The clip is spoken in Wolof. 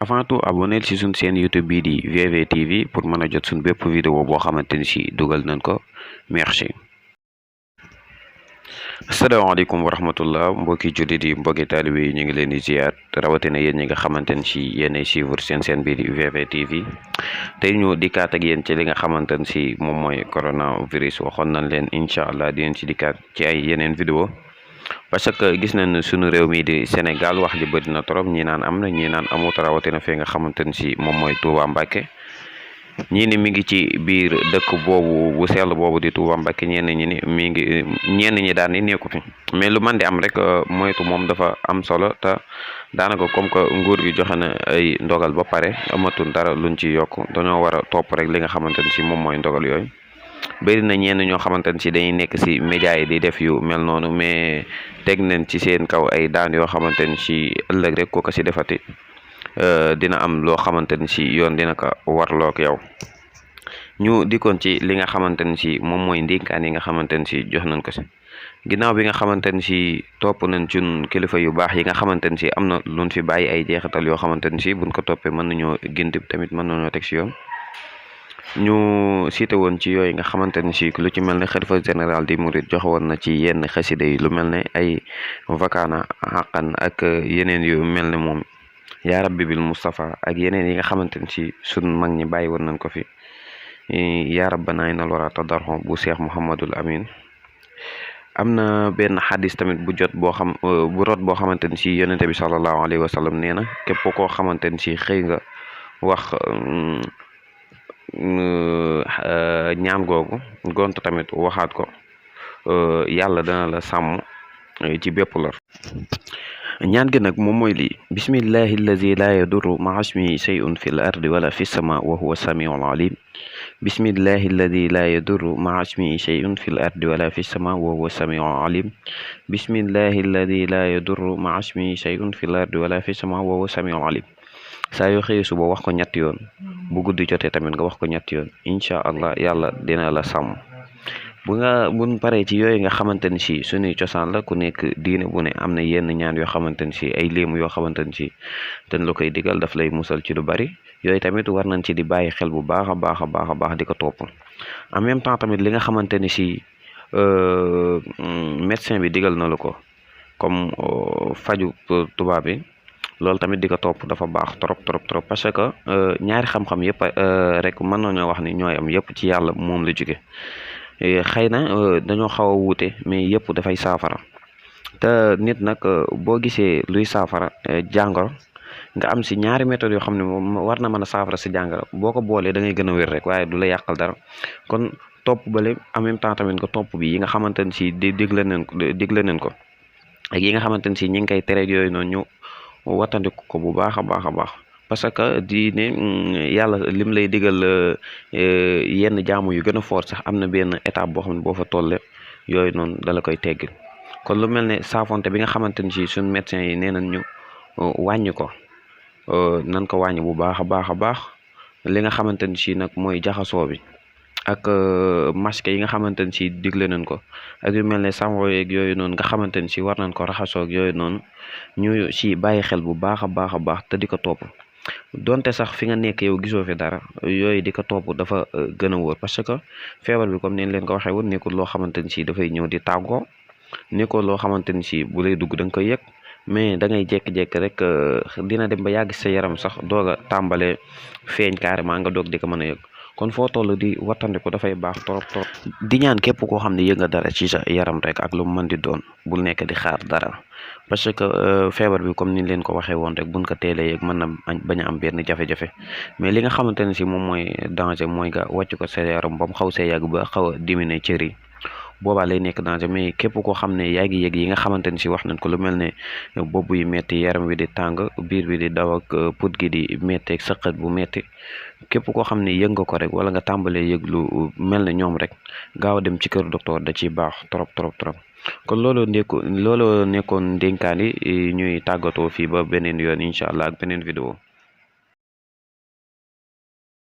avant tout abonnel ci suñ chaîne YouTube bii di VV TV pour mën a jot suñ bépp vidéo boo xamante ni si dugal nañ ko merci. asalaamaaleykum wa rahmatullah mbokki jullit yi mbokki taalibe yi ñu ngi leen di ziar rawatina yéen ñi nga xamante ni si yéenay suivre seen chaîne bii di VV TV tey ñu dikkaat ak yéen ci li nga xamante ni si moom mooy coronavirus waxoon nañ leen incha allah di leen ci dikkaat ci ay yeneen vidéo parce que gis nañ suñu réew mi di Sénégal wax ji bëri na trop ñi naan am na ñi naan amut rawatina fee nga xamante ni si moom mooy Touba Mbacké ñii ni mi ngi ci biir dëkk boobu bu sell boobu di Touba Mbacké ñenn ñi ni mi ngi ñenn ñi daan ni nekku fi mais lu man di am rek moytu moom dafa am solo te daanaka comme que nguur gi joxe na ay ndogal ba pare amatul dara luñ ci yokk dañoo war a topp rek li nga xamante ni si moom mooy ndogal yooyu. bëri na ñenn ñoo xamante ni si dañuy nekk si média yi di def yu mel noonu mais teg nañ ci seen kaw ay daan yoo xamante ni si ëllëg rek ko si defati dina am loo xamante ni si yoon dina ko warlook yow. ñu dikkoon ci li nga xamante ni si moom mooy ndénkaan yi nga xamante ni si jox nañ ko si ginnaaw bi nga xamante ni si topp nañ cun kilifa yu baax yi nga xamante ni si am na luñ fi bàyyi ay jeexital yoo xamante ni si buñ ko toppee mën nañoo gindi tamit mën nañoo teg si yoon. ñu cité woon ci yooyu nga xamante ni si lu ci mel ne xalifa général di murid joxe woon na ci yenn xasida yi lu mel ne ay vakaana xaqan ak yeneen yu mel ne moom yaa rabbi bil Mustafa ak yeneen yi nga xamante ni si sun mag ñi bàyyi woon nañ ko fi yaa rabbana inal wara tadarxu bu Cheikh Mouhamadul Amin. am na benn xadis tamit bu jot boo xam bu rot boo xamante ni si yonente bi sallallahu alayhi wa sallam nee na képp koo xamante ni si xëy nga wax ñaan googu gont tamit waxaat ko yàlla dana la sàmm ci bépp lor. ñaan gi nag moom mooy lii bismillahi allazi la yadurru ma'a ismihi shay'un fil ardi wala fis sama wa huwa samiul alim bismillahi allazi la yadurru ma'a ismihi shay'un fil ardi wala fis sama wa huwa samiul alim bismillahi allazi la yadurru ma'a ismihi shay'un fil ardi wala fis sama wa huwa samiul alim. saa yoo xëyee suba wax ko ñetti yoon bu guddi jotee tamit nga wax ko ñetti yoon incha allah yàlla dina la sàmm. buñ paree ci yooyu nga xamante ni si suñuy cosaan la ku nekk diine bu ne am na yenn ñaan yoo xamante ni si ay léemu yoo xamante ni si dañ la koy digal daf lay musal ci lu bari yooyu tamit war nañ ci di bàyyi xel bu baax a baax a baax a baax di ko topp en même temps tamit li nga xamante ni si médecin bi digal na la ko comme faju tubaab bi loolu tamit di ko topp dafa baax trop parce que ñaari xam-xam yëpp rek mën nañoo wax ni ñooy am yëpp ci yàlla moom la jóge xëy na dañoo xaw a wuute mais yëpp dafay saafara te nit nag boo gisee luy saafara jàngoro nga am si ñaari méthodes yoo xam ne moom war na mën a saafara si jàngoro boo ko boolee da ngay gën a wér rek waaye du la yàqal dara kon topp bale en même temps tamit nga topp bi yi nga xamante ne si digle nañ ko ak yi nga xamante ne si ñi ngi koy tere yooyu noonu ñu wattandiku ko bu baax a baax a baax parce que diine yàlla lim lay digal yenn jaamu yu gën a fort sax am na benn étape boo xam ne boo fa tolle yooyu noonu dala koy teggil kon lu mel ne saafonte bi nga xamante ni si suñ médecins yi nee nañ ñu wàññi ko nan ko wàññi bu baax a baax a baax li nga xamante ni si nag mooy jaxasoo bi ak masque yi nga xamante ni si digle nañ ko ak yu mel ne sango yeeg yooyu noonu nga xamante ni si war nañ ko raxasoo ak yooyu noonu ñu si bàyyi xel bu baax a baax a baax te di ko topp donte sax fi nga nekk yow gisoo fi dara yooyu di ko topp dafa gën a wóor parce que feebar bi comme neen leen ko waxee woon nekkul loo xamante ni si dafay ñëw di tàggoo nekkul loo xamante ni si bu lay dugg da nga koy yëg mais da ngay jékki-jékki rek dina dem ba yàgg sa yaram sax doog a tàmbalee feeñ carrément nga doog di ko mën a yëg kon foo toll di wattandiku dafay baax trop di ñaan képp koo xam ne yëg nga dara ci sa yaram rek ak lu mu mën di doon bul nekk di xaar dara parce que feebar bi comme ni leen ko waxee woon rek buñ ko teelee yëg mën na bañ a am benn jafe-jafe mais li nga xamante ne si moom mooy danger mooy nga wàcc ko sa yaram ba mu xaw see yàgg ba xaw a diminuer cër yi boobaa lay nekk danger mais képp koo xam ne yaa ngi yëg yi nga xamante ni si wax nañ ko lu mel ne bopp yi metti yaram wi di tàng biir bi di daw ak put gi di metti ak sëqat bu metti képp koo xam ne yëg nga ko rek wala nga tàmbalee yëg lu mel ne ñoom rek gaaw a dem ci kër docteur da ciy baax trop kon loolu nekkoon ndénkaan yi ñuy tàggatoo fii ba beneen yoon incha allah ak beneen vidéo